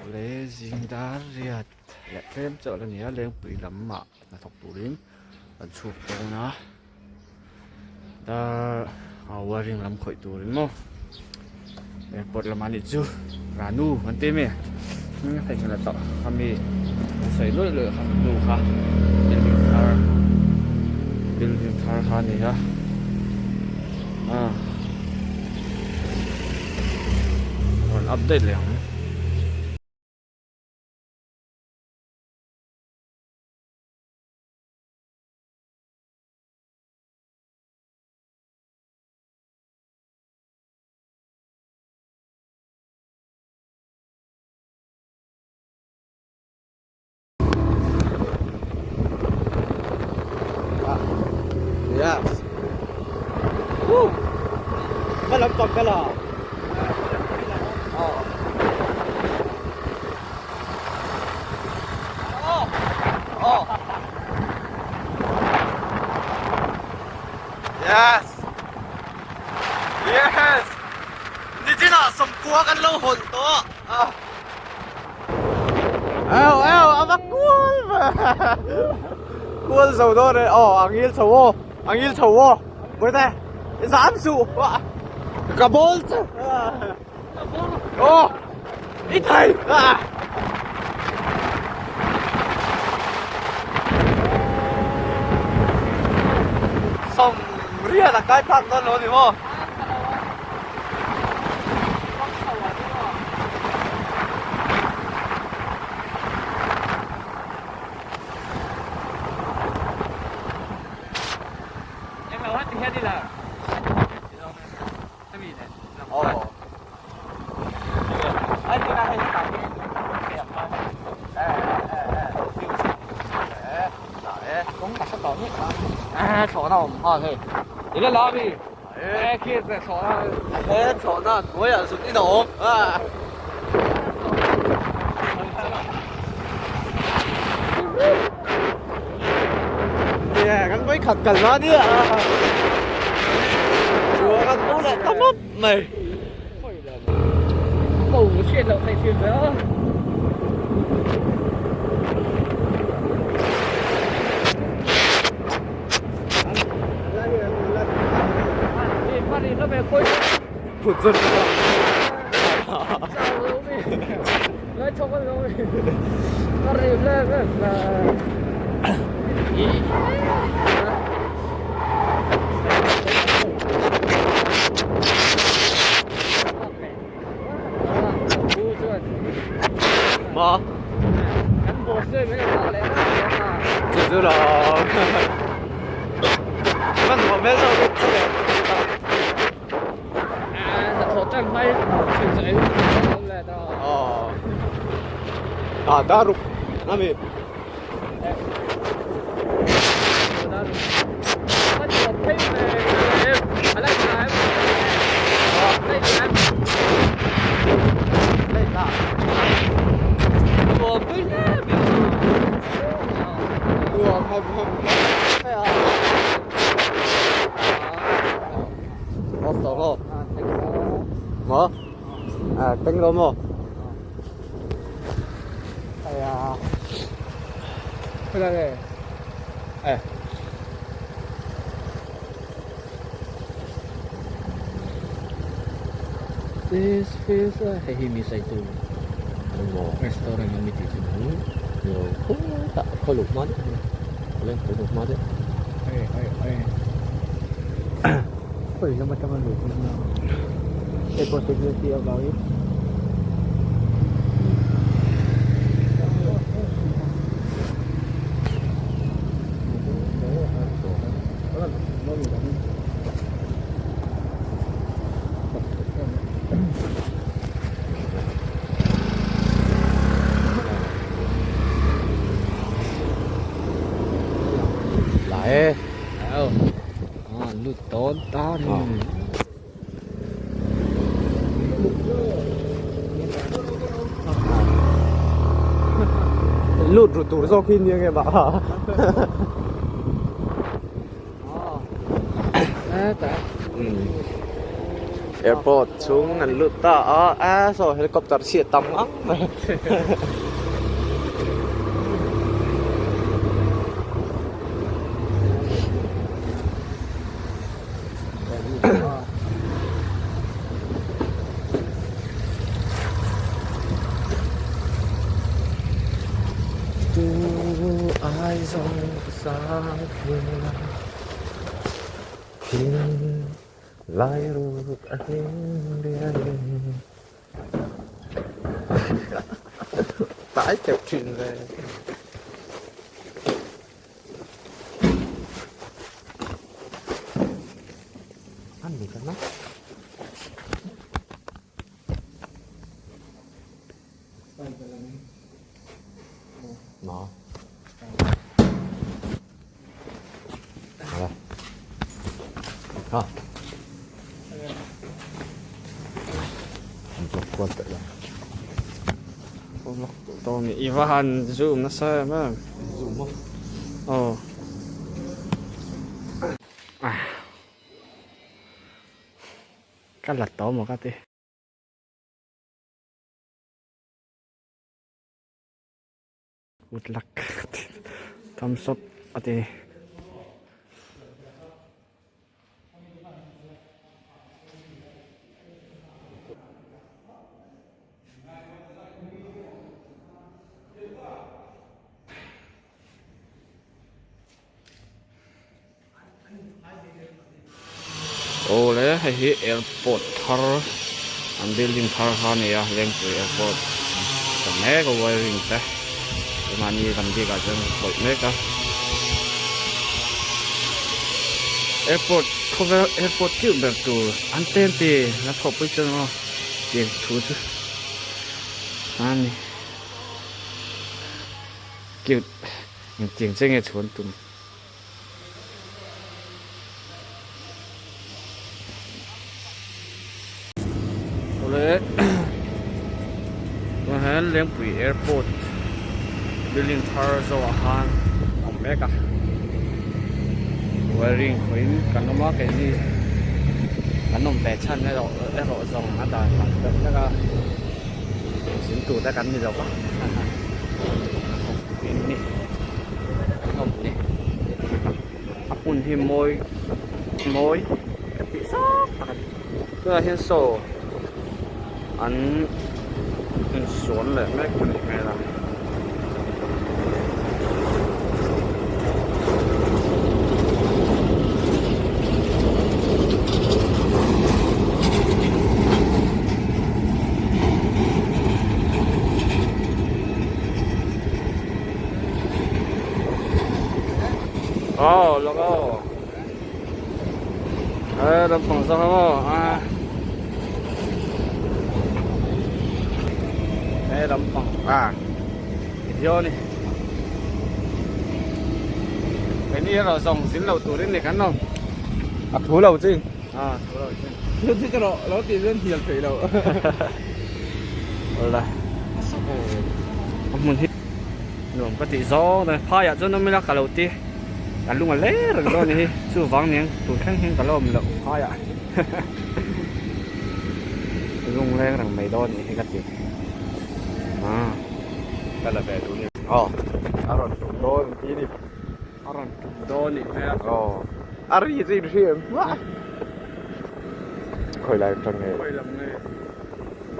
Awle zing dar riat leh tlem chauh la ni a lengpui lamah hnathawk turin an chhuk dawn a dar wiring lam khawih turin maw airport lamah nih chu Ranu an ti ami hming a theihnghilh leh tawh ami an sawi luih luih kha nu kha building thar building thar kha a ni a ah rawn update leh ang. Yes. Woo. Malam pagkala. Oh. Oh. Yes. Yes. Nichina sawmkua kan lo hawn tawh. Ah. Eo eo a va kual ve. Kual zo dawn e. Oh, a ngil chho aw. A ngil chho aw. Bawihte, i zam suh. Ka bawl che. Oh, i thei. Ah. Sawm riat a kai phak dawn lo ni maw? Kan vawikhat kal na nia chua kan bo leh ta mawp mai. Ma Chu chu lo Kan hmuh hmel zawk hi chu Ah daruk ami Maw? À, tính luôn maw? Ê. This feels like hei hi mi sai tu restaurant ami tih chu ni Nilo khawtah khaw luh hma deuh hi leng khaw luh hma deuh khawi lam atanga luh hun a hei pawh security avangin Lại. À, lụt tón ta ni. Lut ru tur zawk hi nia nge mah. À, ta. Airport chhung an lut ta a a saw helicopter chhiat tam ang mai. Tu ai zawng sang thin lai ruk a hlim riai tai keuh thin ve. Ăn gì cho nó nó Rồi. I va han zoom nasa em em. Zoom a? Aw. Ah. Ka la tawh maw ka ti. Good luck thumbs up a ti. Awle hei hi airport thar an building thar kha a ni a Lengpui airport ta mek a wiring te mahni kan bik ah chuan khawih mek a airport khawvel airport chiu ber tur an tlem ti la thawhpui chuan aw tiang thu chu a ni cute engtiang che nge chhuan tum. Awle tunah hian Lengpui airport building thar zawhah khan a awm mek a wiring khawihin kan awm a keini kan awm ve chhan erawh erawh zawng a dan ang deuh hlek a zin tur te kan ni lo va in ni. An awm ni. A hmun hi mawi mawi ka tih zâwk tak a ni. Tunah hian saw an insual leh mek a nih hmel a. Aw lawk aw e lampang zawk ang aw a he lampang a video ni keini erawh zawng zin lo turin ni kan awm a thu lo chi a thu lo chi thu chi ka lo tih chuan hnial theih loh awle a hmun hi Nuam ka tih zawng dawn phaiah chuan awm ila ka lo ti ka lung a le reng dawn a ni hi chuvang nen tun thleng hian ka la awm loh phaiah lung leng reng mai dawn a ni hi ka ti ah ka la ve duh ni aw a rawn tum dawn ang tih a ni a rawn tum dawn a nih hmel aw a ri chu in hria em hmuah khawi lai atang nge khawi lam nge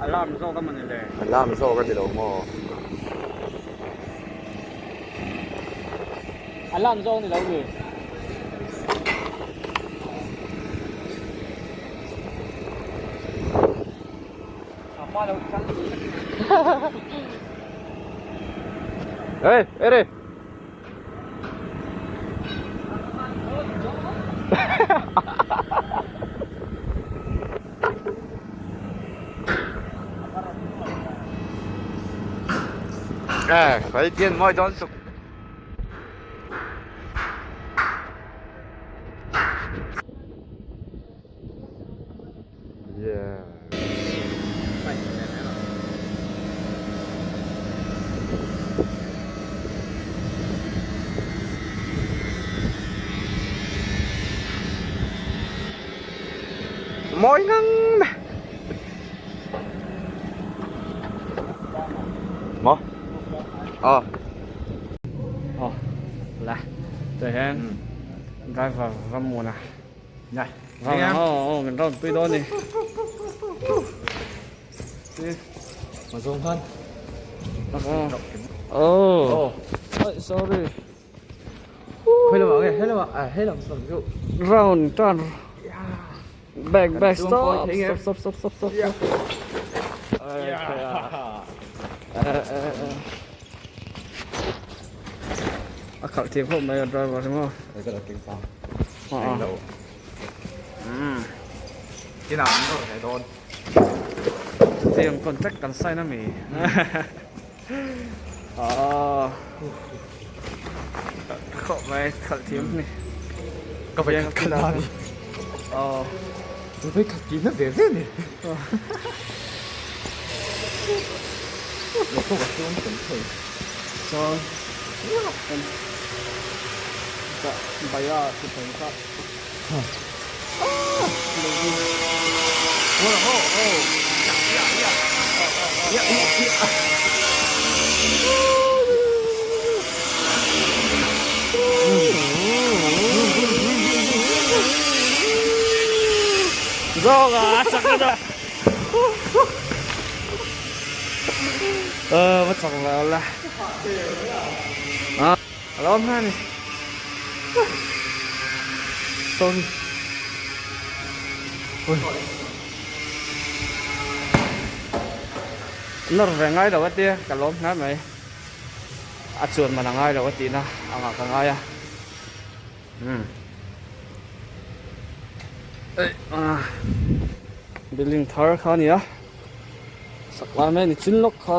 alarm zawk a mawni le alarm zawk a ni lo maw. Alarm zawk ni lo ni. Ê, ê đi. À, phải tiền mọi đón sụp. Yeah. Mawi ngang mai. Maw? Aw. Aw la tah hian driver Rammuana aw min rawn pui dawn a ni. Aw sorry. Round turn back back stop stop stop stop stop a khalh thiam khawp mai a driver hi maw chutiang contract kan sign ami Aw khawp mai khalh thiam ni ka vai khat khalh na ni aw ka vai khat tih na ve ve ni chuan baya ti thei kha Zawk a chak a dah va chak ve la a lo awm hman a ni sorry nawr ve ngai lo a tia ka lawm hle mai a chuan man a ngai lo a tihna angah ka ngai a umm building thar kha a ni a sak lai mai a ni chin lawk kha.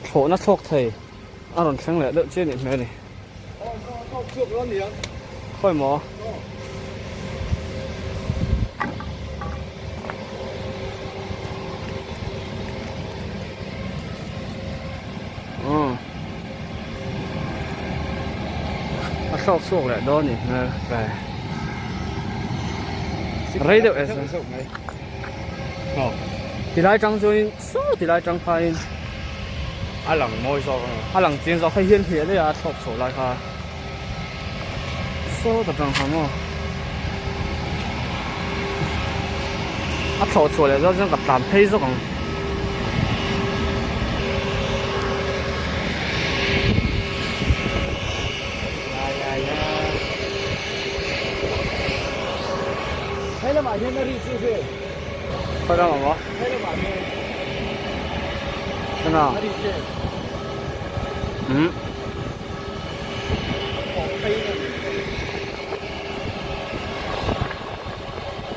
Thlawhna thlawk thei a rawn thleng leh deuh chiah a nih hmel a ni. Khawi maw? A thlawk chhuak leh dawn a nih hmel ve. Rei deuh e. Tilai tang chuanin saw tilai tang khain a lang mawi zawk a ni. A lang chiang zawk hei hian hliah daih a a thlawk chhoh lai kha saw ta tang kha maw a thlawh chhuah leh zawk chuan ka tlan phei zawk ang. Hei lamah hian a ri chu hre. Khawi lamah maw? Hei lamah hian. Sana. A ri che. Um.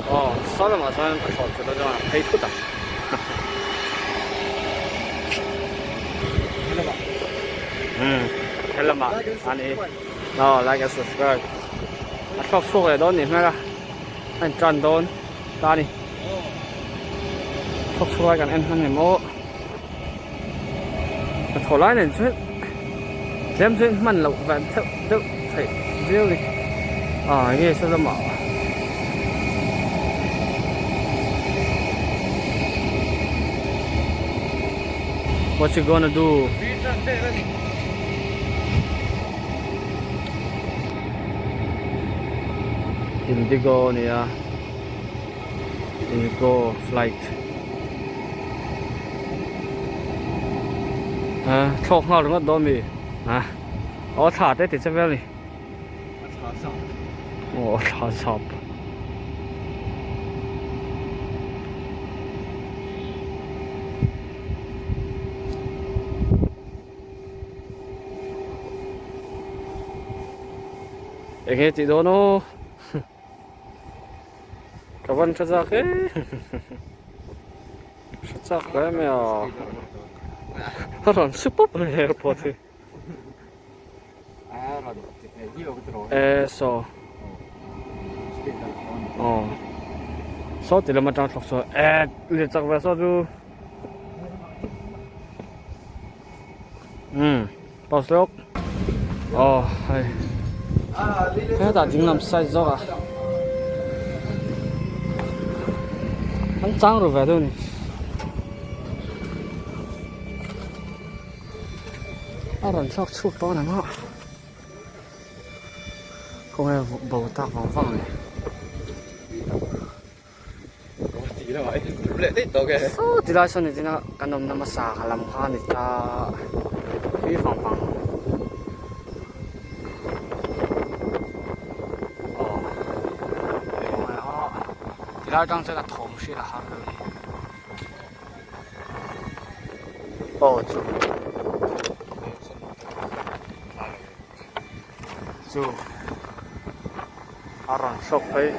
Oh, saw lamah chuan a thlawh chu chuan a phei thut a. Um, he lamah ani. Oh, like and subscribe. A thlawk chhuak leh dawn nih hmel a. A in tan dawn ta a ni. Thlawk chhuak lai kan en hman em aw. Ka thaw lai nen chuan tlem chuan hman loh van theuh deuh theih viau a ni. Ah enge saw lamah What you gonna do? Indigo a ni a Indigo flight ah thlawk nghal ringawt dawn mi ah aw thla te ti che vel a ni aw thla chap. Eng nge tih dawn aw ka van tha chak e tha chak hle mai a a rawn su pawp mai airport hi e saw aw saw ti lam atang thlawk saw e leh chak ve saw chu. Umm pause lawk aw hei hetah ding lam side zawk ah an chang ru ve deuh a ni. A rawn thlawk chhuak dawn ang a, khawnge bo tak vang vang ni. Saw tilai sawn nichina kan awmna hmasa ka lam kha a ni ta thui vang vang aw khawnge aw tilai atang chuan a thawm hriat a har deuh a ni. Aw chu chu a rawn hrawk phei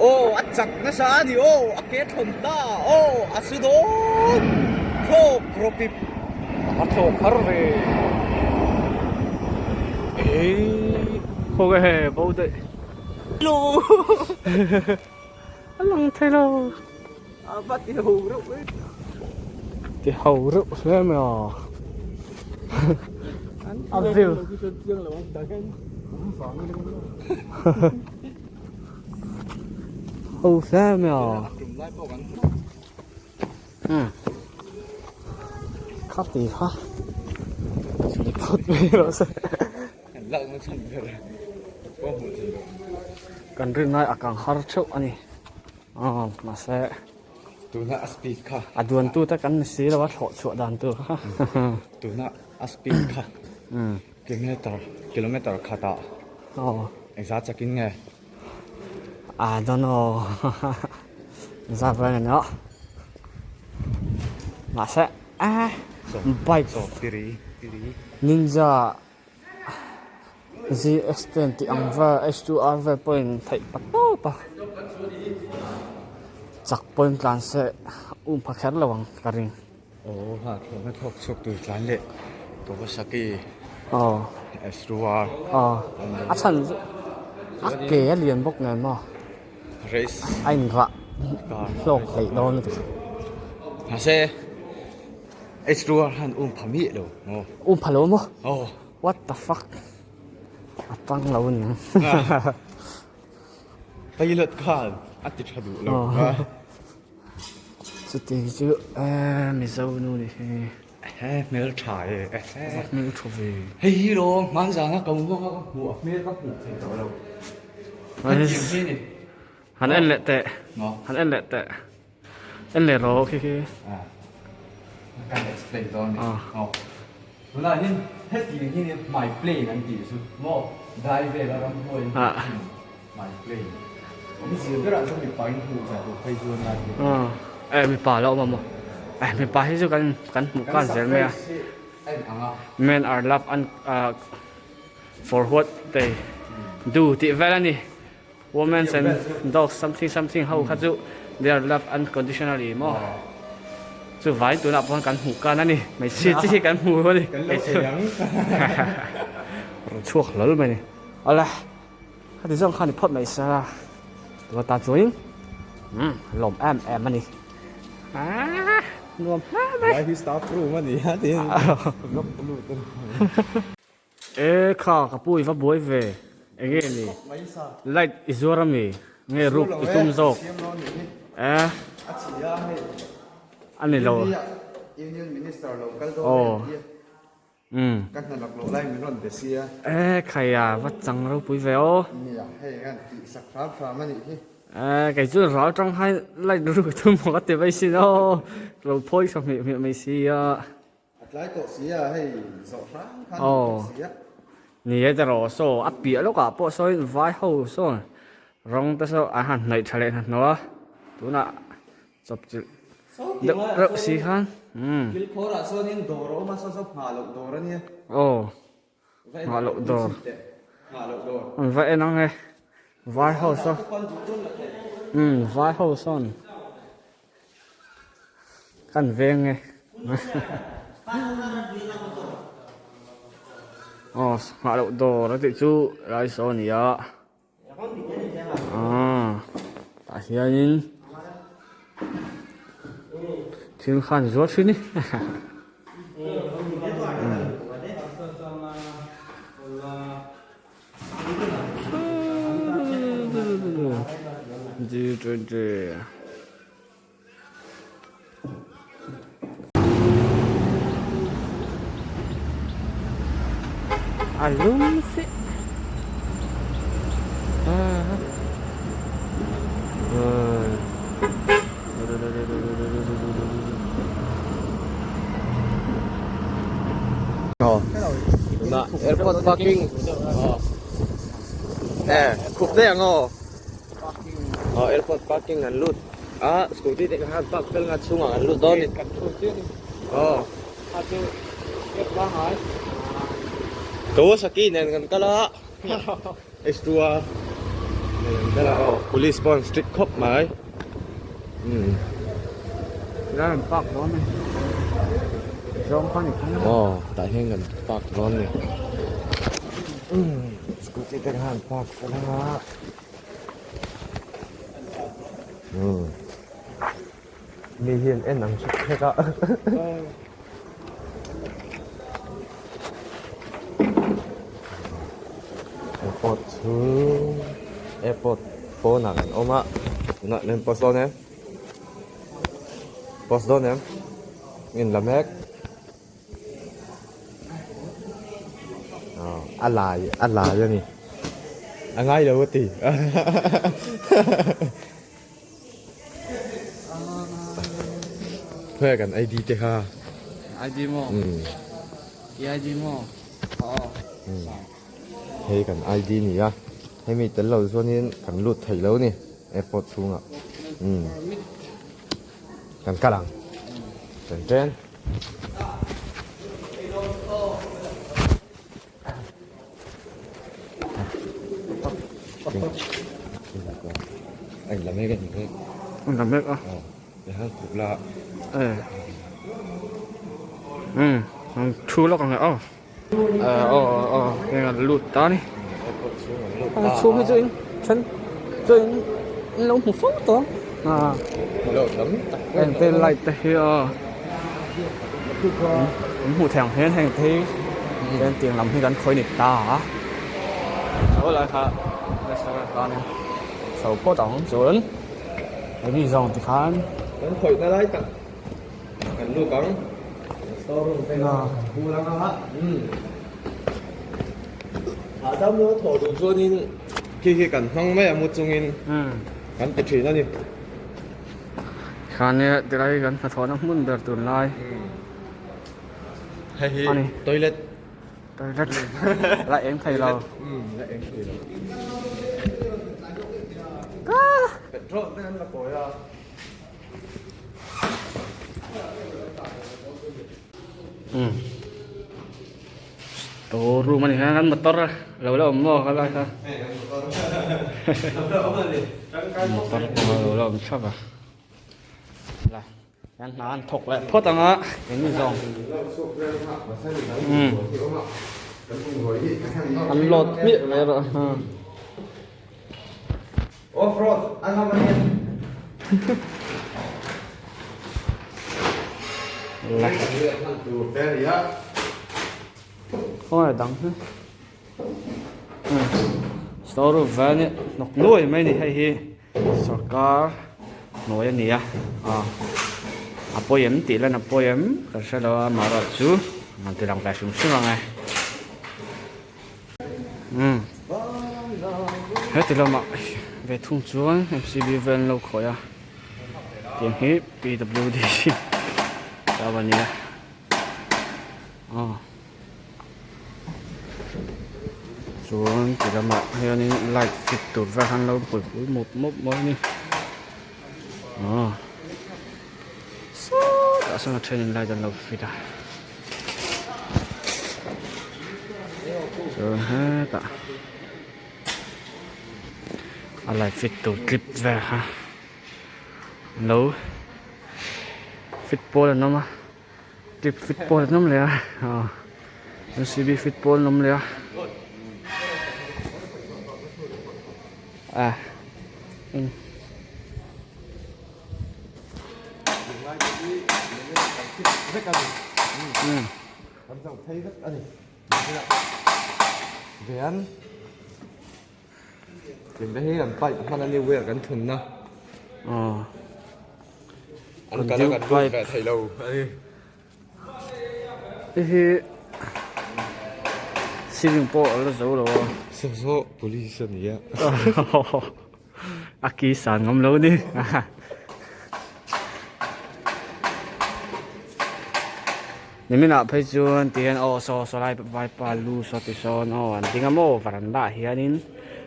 Aw a chak nasa a ni aw a ke thawn ta aw a su dawn thlawk rawp ip a thlawk har ve eii khawnge bo daih. A lang thei lo. A va ti ho reuh e. Ti ho reuh hle mai a. A view. Ho hle mai a. Hmm. Kha ti kha. Ni phawt mai rawh se. Kan rin lai a kang har theuh a ni. Aw mahse tuna a speed kha a duan tu te kan ni si lo a thlawh chhuah dan tur kha. Tuna a speed kha kilometer kilometer khatah aw engzah chakin nge? I don't know engzah vel nge ni aw mahse bike ninja ZX-ten tih ang vel H2R vel pawhin theih pa tawp a chak pawhin tlan se um pha kher lo ang ka ring. Aw ha thlawhna thlawk chhuak tur tlan leh Kawasaki aw H2R aw a chhan chu a ke a lian bawk nen maw race a inrah hlawk hleih dawn lutuk. Mahse. H2R han um pha miah lo maw? Um pha lo maw? Aw. What the fuck? A tang lo aniang. Pilot khan a ti tha duh lo. Chuti chu Mizo nu ni hi. Ehe hmel tha e. Ehe. Va hmel tha ve. Hei hi lo hmanzana ka hmuh a ka hmuh a hmel ka hmuh thei tawh lo. Hetiang hi ni. Han en leh teh. Han en leh teh. En leh rawh khi khi. Kan explain dawn ni. Aw. Tunah hian hetiang hi nia my plane an tih chu maw dai vela ram hnuai my plane. Awmzia berah chuan mipa in hmuh ve duh phei chu a nia. Eh mipa la awm a maw. Eh mipa hi chu kan kan hmuh kan zel mai a. Men are love an for what they do tih vel a ni. Women and dogs something something ho kha chu they are loved unconditionally maw chu vai tunah pawh kan hmuh kan a ni hmeichhia chi hi kan hmu a ni rawn chhuak hlawl mai a ni awle khati zawng kha ni phawt mai sela tuna tan chuanin umm lawm em em a ni aaa nuam hle mai. Lai hi staff room a ni a tin vlog lut a ni. E kha ka pu i va buai ve enge ni light i zuar ami nge ruk i tum zawk e a ni lo aw umm e khaia va chang ropui ve aw e kei chu ral tang hai light ruk i tum maw ka ti mai sin aw lo phawi tha hmeh hmeh mai sia. A tlai tawh si a, hei zawh hrang khan a ni tawh si a. Ni e tiraw saw a piah lawkah pawh sawiin vai ho sawn rawng te saw an han hnaih tha leh hnahnawh a, tunah chawpchilh deuh reuh si khan umm. Kilkhawrah sawnin dawr a awm a, saw saw nghah loh dawr a nia. Aw nghah loh dawr. Nghah loh dawr. An va en ang e, vai ho saw umm vai ho sawn. Kan veng e. Aw nghah loh dawr a tih chu lai saw a ni a. Aaa tah hianin thil khan zuar thin ni. A lum si. Tunah airport parking eh khup daih ang aw aw airport parking an lut a scooty te kha park fel nga chhungah an lut dawn a ni aw. Kawasaki nen kan kal a H2 a nen kan kal a aw police pawh an strict khawp mai umm Lai an park dawn a ni zawng kha ni phung aw tah hian kan park dawn a ni umm scooty te khan park fel anga umm. Mi hian en ang hrek hrek a. Airport chhung airport pawnah kan awm a tunah hian post dawn em post dawn em in la mek a lai a lai a ni a ngai lo a ti. Khawiah kan ID te kha? ID maw? Umm. I ID maw? Aw. Umm. Hei kan ID ni a, hemi tel lo chuanin kan lut thei lo ni airport chhungah. Umm. Kan kal ang. Kan chen. Anh làm cái gì thế? Anh làm việc à? Ờ, để hắn cục là. Ờ. Ừ, thu lắc này ờ. Ờ ờ ờ, cái là lụt ta đi. Thu cái chuyện, chân chuyện lâu một phút đó. À. Em tên lại thế à. Hmuh thei ang hian heng te hi hian tiang lam hi kan khawi ni ta a saw lai kha restaurant tan in chho phawt ang chuan hemi zawng ti khan kan khawih na lai tak kan lut ang storeroom te kha bul anga umm hahdam lo thawh duh chuanin khi khi kan hmang mai a mu chungin kan ti thin a ni. Khania tilai hi kan hnathawhna hmun ber tunlai Hei hi toilet toilet la eng thei lo la eng thei lo petrol te an la kawi a. Store room a ni hian kan motor lo la awm maw khalai kha motor pawh lo la awm thlap a la hian hna an thawk leh phawt ang a engni zawng umm an load hmiah mai erawh a. Off road an awm a ni. Khawngaih dang hi store room vel nia hnawk nuai mai a ni hei hi sorkar hnuai a ni a a pawi em tih lan a pawi em ka hre lo a amaherawhchu an ti lang ve hrim hrim ang e. Umm heti lamah ve thung chuan M_C_B vel an lo khawih a tiang hi P_W_D a nia aw chuan ti lamah hianin light fit tur vel kha an lo buaipui mawp mawp mai a ni aw sawtah sawn a thenin light an lo fit a. Chuan hetah a light fit tur clip vel kha lo fit pawl an awm a clip fit pawl an awm leh a aw M_C_B fit pawl an awm leh a ah umm. Hei hi Ceiling pawh a la zo lo a. Saw saw police a nia. A ki san ngam lo ni. Niminah phei chuan ti hian aw saw saw lai vaipa lu saw ti sawn aw an ding a maw varanda ah hianin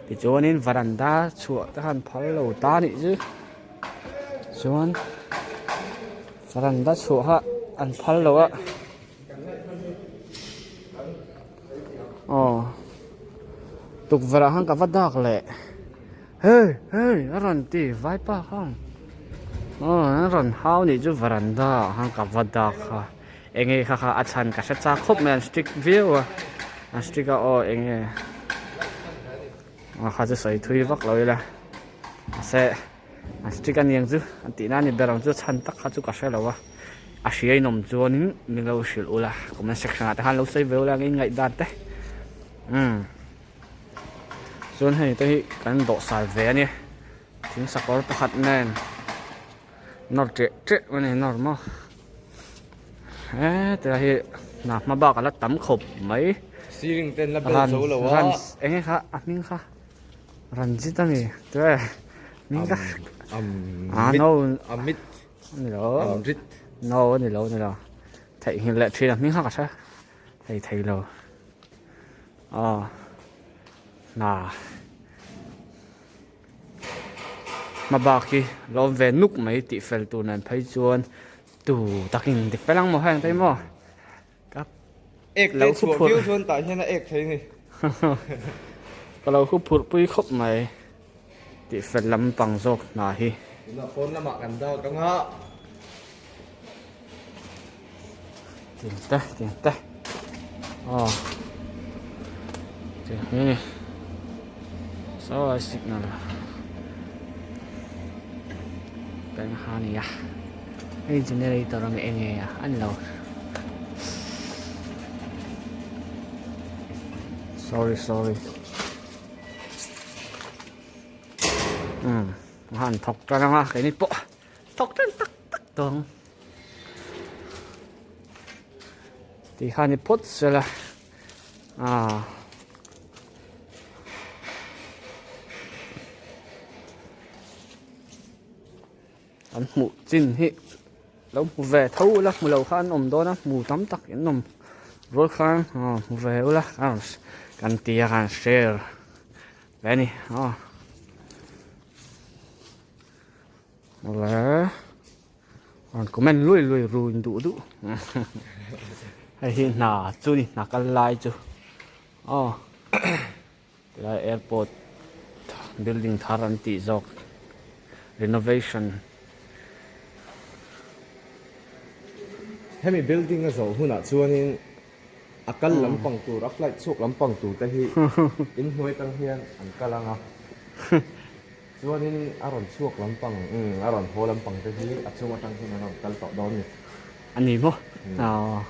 tichuanin varanda chhuah te khan phal lo ta anih chu chuan varanda chhuah kha an phal lo a aw tukverh ah khan ka va dak leh hei hei a rawn ti vaipa khan aw an rawn hau nih chu varanda ah khan ka va dak kha enge kha kha a chhan ka hre chak khawp mai an strict viau a an strict a aw enge a kha chu sawi thui vak lo ila mahse an strict a niang chu an tih na a ni ber ang chu chhan tak kha chu ka hre lo a a hria in awm chuanin min lo hrilh ula comment section ah te khan lo sawi ve ula eng ngaihdan te umm. Chuan hei te hi kan dawhsai ve a nia thing sakawr pakhat nen nawr ṭeh ṭeh a ni nawr maw hetilai hi hna hma bak a la tam khawp mai Ceiling te an la bel zo lo a eng nge kha a hming kha Ranjit a ni tue hming kha Amit a ni lo no a ni lo a ni lo theihnghilh leh ṭhin a hming kha ka hre thei thei lo. Aw hna hma bak hi lo awm ve nuk mai tih fel tur nen phei chuan tu takin ti fel ang maw heng te hi maw ka Ek te chhuah viau chuan tah hian a ek thei a ni. Ka lo huphurh pui khawp mai tih fel lampang zawk hna hi. Tunah pawn lamah kan dak ang a. Tiang te tiang te aw tiang hi ni saw signal peng ha nia hei generator a eng nge a ani lo sorry sorry um han thawk tan anga keini pawh thawk tan tak tak tawng tih kha ni phawt sela ah an hmuh chin hi lo hmu ve tho ula hmu lo kha an awm dawn a hmu tam tak in awm rual khan aw hmu ve ula kan ti a kan share ve a ni aw. Awle rawn comment lui lui run duh duh hei hi hna chu ni hna kal lai chu aw tilai airport building thar an tih zawk renovation. Hemi building a zawh hunah chuanin a kal lampang tur a flight chhuak lampang tur te hi inhnuai tang hian an kal ang a. Chuanin a rawn chhuak lampang, umm a rawn haw lampang te hi a chung atang hian an rawn kal tawh dawn a ni. A ni maw? Aww.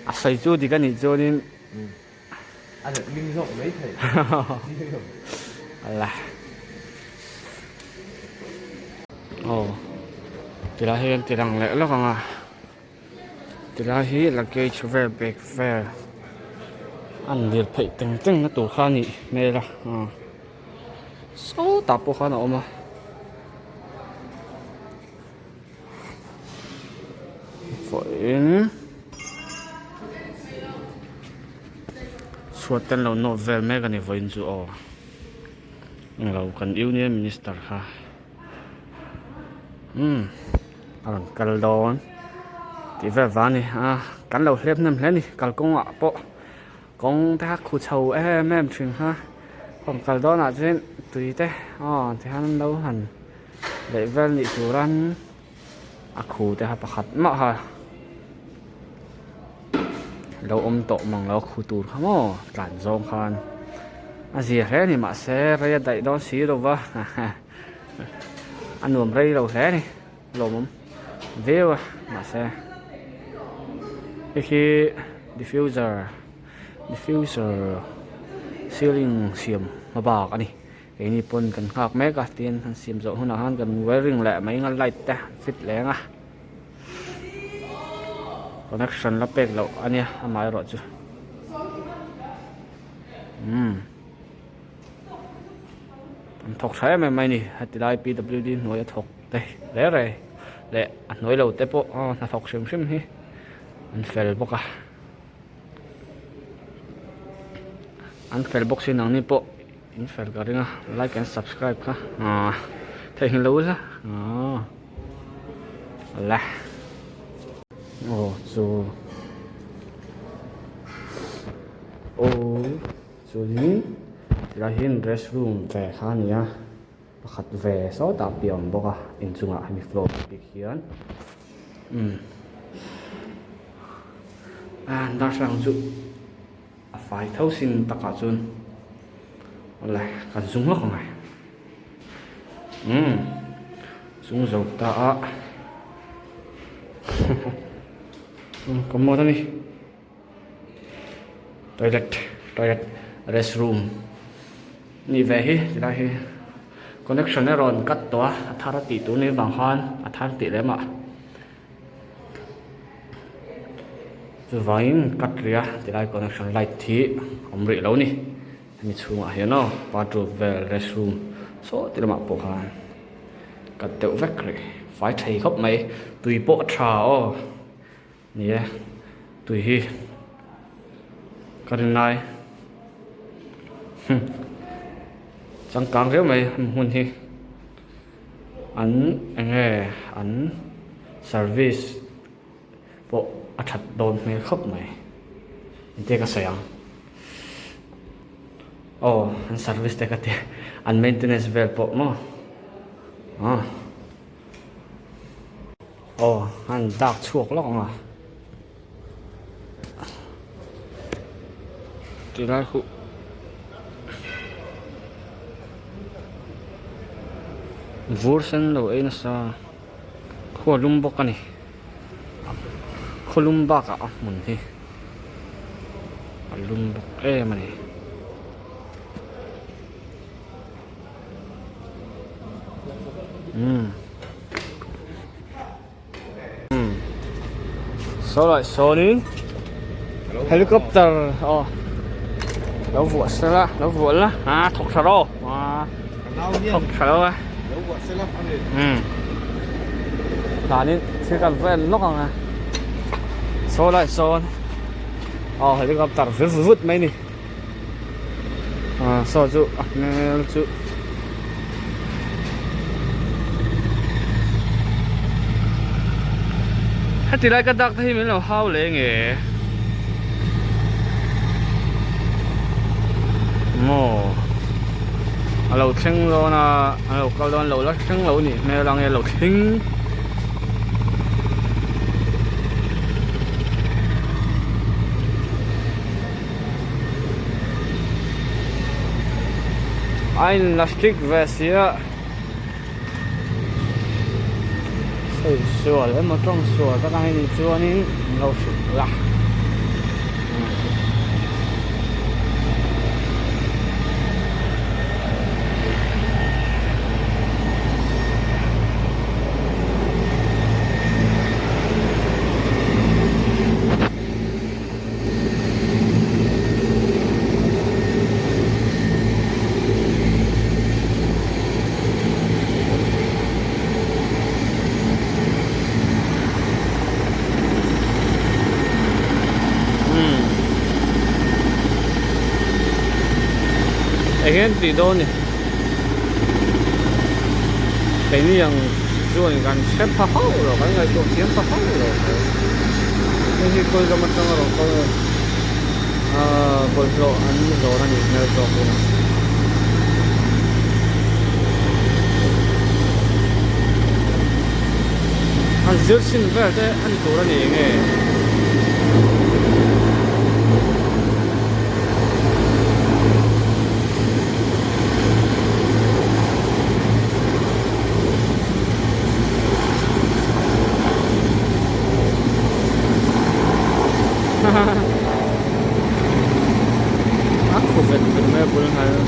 A sawi chu dik a nih chuanin. A let ling zawk mai thei. Ala. Aw. Tilai hi an ti lang leh lawk ang a. Tilai hi luggage vel bag vel an lir pheih teng teng na tur kha a nih hmel a aw sawtah pawh khan a awm a vawiin chhuat te an lo nawt vel mek a ni vawiin chu aw englo kan union minister kha. Umm a rawn kal dawn tih vel vang a ni a kan lo hlep hnem hle a ni kalkawngah pawh kawng te kha khu chho em em thin kha rawn kal dawnah chuan tui te aw tihian an lo han leh vel nih turan a khu te kha pakhat mah kha lo awm tawh mang lo khu tur kha maw tlan zawng khan a zia hle a ni mahse rei a daih dawn si lo va. A nuam rei lo hle a ni lawmawm viau a mahse hei hi diffuser diffuser ceiling siam hma bak a ni keini pawn kan nghak mek a tin an siam zawh hunah khan kan wiring leh mai anga light te fit leh ang a connection la pek loh a nia amaherawhchu. Umm an thawk tha em em mai a ni heti lai P W D hnuai a thawk te reng reng leh a hnuai lo te pawh hnathawk hrim hrim hi an fel bawk a an fel bawk si nangni pawh in fel ka ring a like and subscribe kha ahh theihnghilh lo ula ahh la aw chu aw chuanin tilai hian restroom ve kha a ni a pakhat ve sawtah piah a awm bawk a inchungah hemi floor bik hian umm ah darthlalang chu a fai tho sin takah chuan awle kan zung lawk ang e umm zung zo ta a commode a ni toilet toilet rest room ni ve hi tilai hi connection a rawn cut tawh a a thar a tih tur ni vang khan a thar tih lem ah chuvangin cut rih a tilai connection light hi awm rih lo ni hemi chhungah hian aw bathroom vel rest room saw ti lamah pawh khan cut deuh vek rih fai thei khawp mai tui pawh a tha aw. Ni e, tui hi ka rin lai changkang riau mai hmun hi an eng nge an service pawh a that dawn hmel khawp mai engtin ka sawi ang aw an service te ka ti an maintenance vel pawh maw aw. Aw an dak chhuak lawk ang a tilai huh vur sen lo ei nasa khua lum bawk a ni khaw lum bakah a hmun hi a lum bawk em a ni. Saw lai sawnin helicopter aw lo vuah sela lo vuah la a thawk tha rawh a thawk tha lo a tlanin thil kan vel lawk ang a saw lai sawn aw helicopter vir vut vut mai a ni. Ah saw chu a hmel chu heti lai ka dak te hi min lo hau leh nge maw a lo thleng dawn a a lo kal dawn lo la thleng lo nih hmel ang e lo thleng. A in la strict ve sia sawi sual emaw tawng sual tak ang hi chuanin an lo hrilh la. Eng nge an tih dawn ni keini ang chuan kan hre pha hauh lo kan ngaihtuah thiam pha hauh lo mai hei hi kawi ram atanga rawn kal ahh bawlhhlawh an zawr a nih hmel zawk in a. An zir chhin vel te a ni tur a ni nge. A khu vet vet mai a bul hnai a.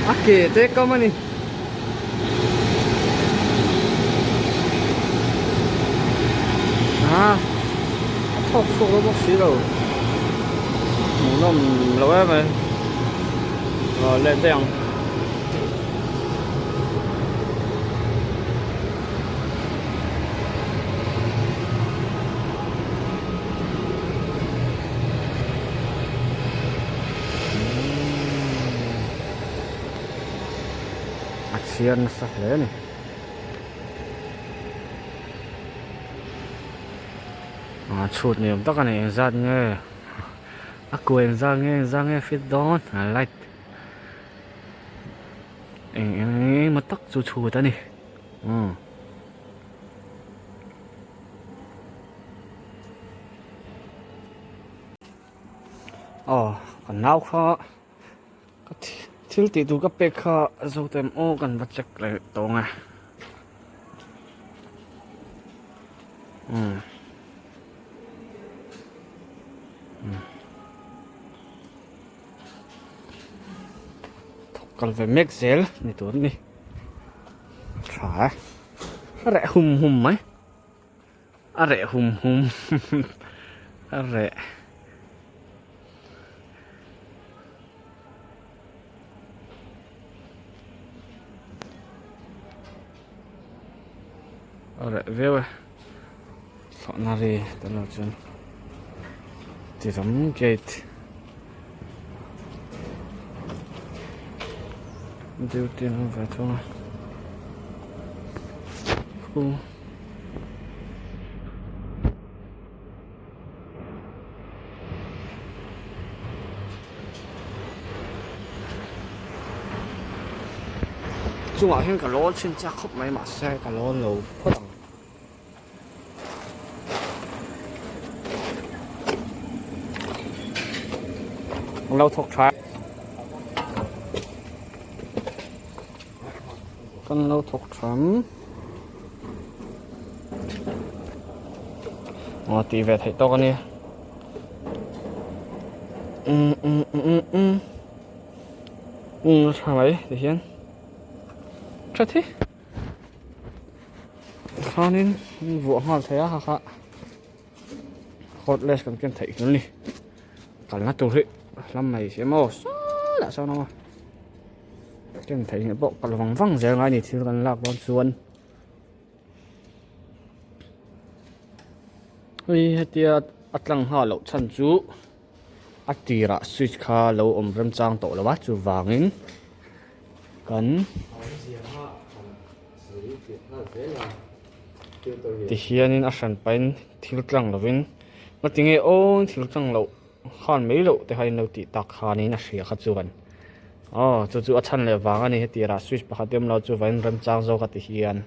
A ke te kam a ni. A a thawk chhuak lo bawk si lo. Hmuhnawm lo em mai. Aw let daih ang. A chhiar nasa hle a ni. A chhut ni awm tak a ni engzat nge a kuai engzat nge engzat nge fit dawn a light eng eng emaw tak chu chhut a ni umm. Aw ka nau kha ka thil tih tur ka pek kha zo tem aw kan va check leh tawng e umm thawk kal ve mek zel ni tur a ni tha e a reh hum hum mai. A reh hum hum a reh. A reh viau e. Thlawhna ri tel lo chuan tiram gate duty an awm ve thung a. Khu. Chungah hian ka lawn chhin chak khawp mai mahse ka lawn lo phawt ang. An lo thawk tha. Kan lo thawk tham. Aw tih ve theih tawk a nia. Umm umm umm umm umm a tha mai ti hian tha thi khanin vuah nghal thei a ha kha cordless kan ken theih hlun ni kalna tur hi hlam mai si maw sawtah sawn a awm a. Ken theih ngei pawh kal vang vang zel ngai ni thil kan lak dawn chuan hei hetia a tlang nghal loh chhan chu a tirah switch kha lo awm remchang tawh lo a chuvangin kan tihianin a hran pahin thil tlang lovin ngatinge aw thil tlang loh. Khan mai loh te kha in lo tih tak khanin a hria kha chuan aw chu chu a chhan leh vang a ni heti rah switch pakhat em lo chu vain remchang zawk a ti hian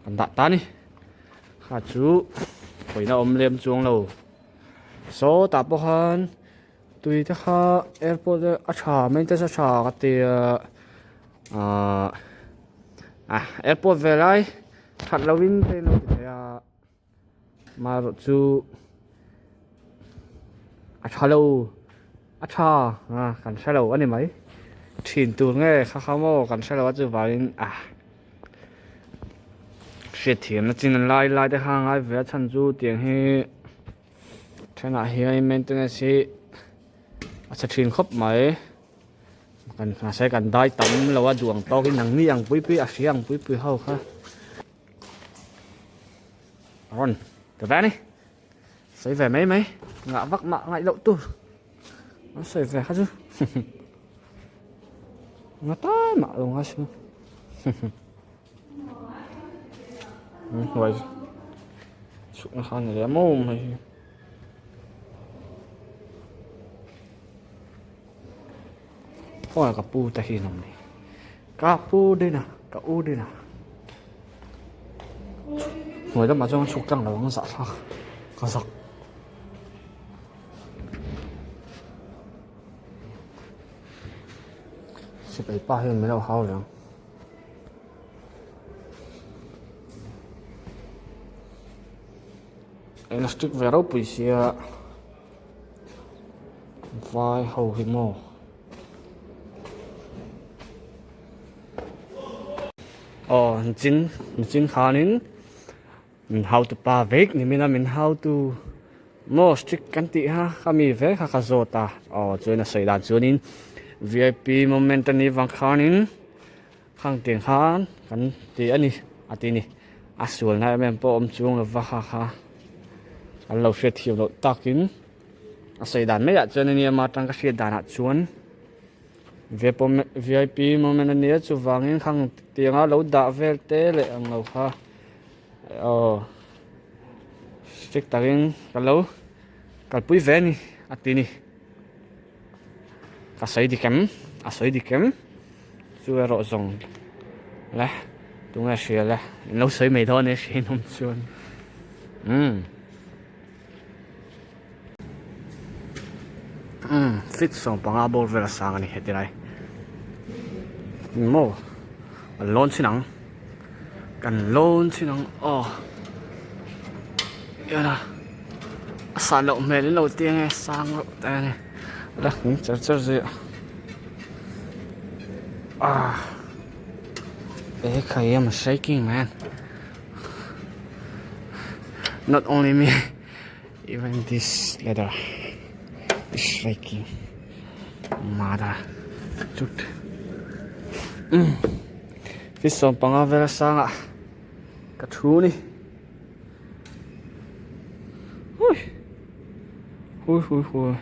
kan dah ta a ni kha chu pawina awm lem chuang lo saw tah pawh khan tui te kha airport a tha maintenance a tha ka tia ahh airport ve lai that loh in te in lo ti thei a. Marawh chu a tha lo a tha a kan hre lo a ni mai thin tur nge kha kha maw kan hre lo a chuvangin a hriatthiamna chin an lai lai te kha a ngai ve a chhan chu tiang hi thenah hian maintenance hi a chhe thin khawp mai kan mahse kan dai tam lo a duh ang tawkin nangni ang pui pui a hria ang pui pui ho kha. Rawn ta ve a ni sawi ve mai mai ngah vak mah ngaih loh tur an sawi ve kha chu nga ta mah lo nga chu hnuai chhukna kha a ni leh maw mai hi. Khawngaih ka pu te hi an awm ni. Ka pu dina ka u dina hnuai lamah chuan chhuk tlang lo ang zahthlak ka zak sipai pa hian min lo hau leh ang elastic ve ropui sia vai ho hi maw. Aw nichin nichin khanin min hautu pa vek ni min a min hautu maw strict kan tih kha ka mi vek kha ka zawt a aw chuan a sawi dan chuanin vip moment a nih vang khanin khang tiang khan kan ti a ni a ti ni a sualna em em pawh awm chuang lova kha kha an lo hriatthiam loh takin a sawi dan maiah chuan a nia ama atang ka hriat danah chuan. Vip moment a nia chuvangin khang tianga lo dah vel te leh ang lo kha aw strict takin ka lo kalpui ve a ni a ti ni ka sawi dik em a sawi dik em chu erawh zawng le tunge hria le in lo sawi mai dawn e hriin awm chuan umm. Umm feet 15 bawr vel a sang a ni heti lai maw an lawn chhin ang kan lawn chhin ang aw ena a san loh hmel in lo ti ange sang reuh te a ni la nghing char char zui a ah ekhai I'm shaking man. Not only me, even this ladder is shaking. Mother. Chut. Feet 15 vel a sangah ka thu ni. Hui. Hui hui hui.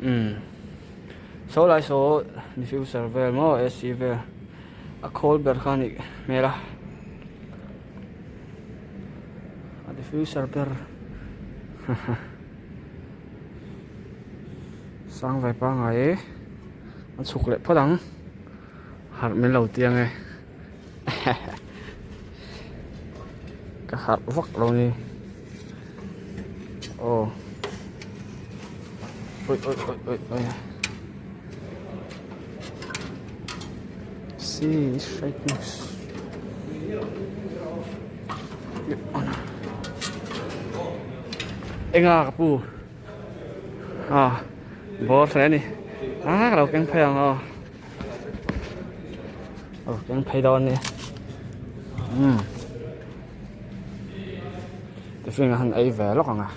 Umm saw lai saw diffuser vel maw ac vel a khawl ber kha a nih hmel a a diffuser ber sang ve pangngai e a chhuk leh phawt ang harh min lo ti ange ka harh vak lo ni aw oi oi oi oi oi see shaking enga ka pu ah bawr hle ani ah ka lo keng phei ang aw. Aw keng phei dawn nia umm tiffin a han ei ve lawk ang a.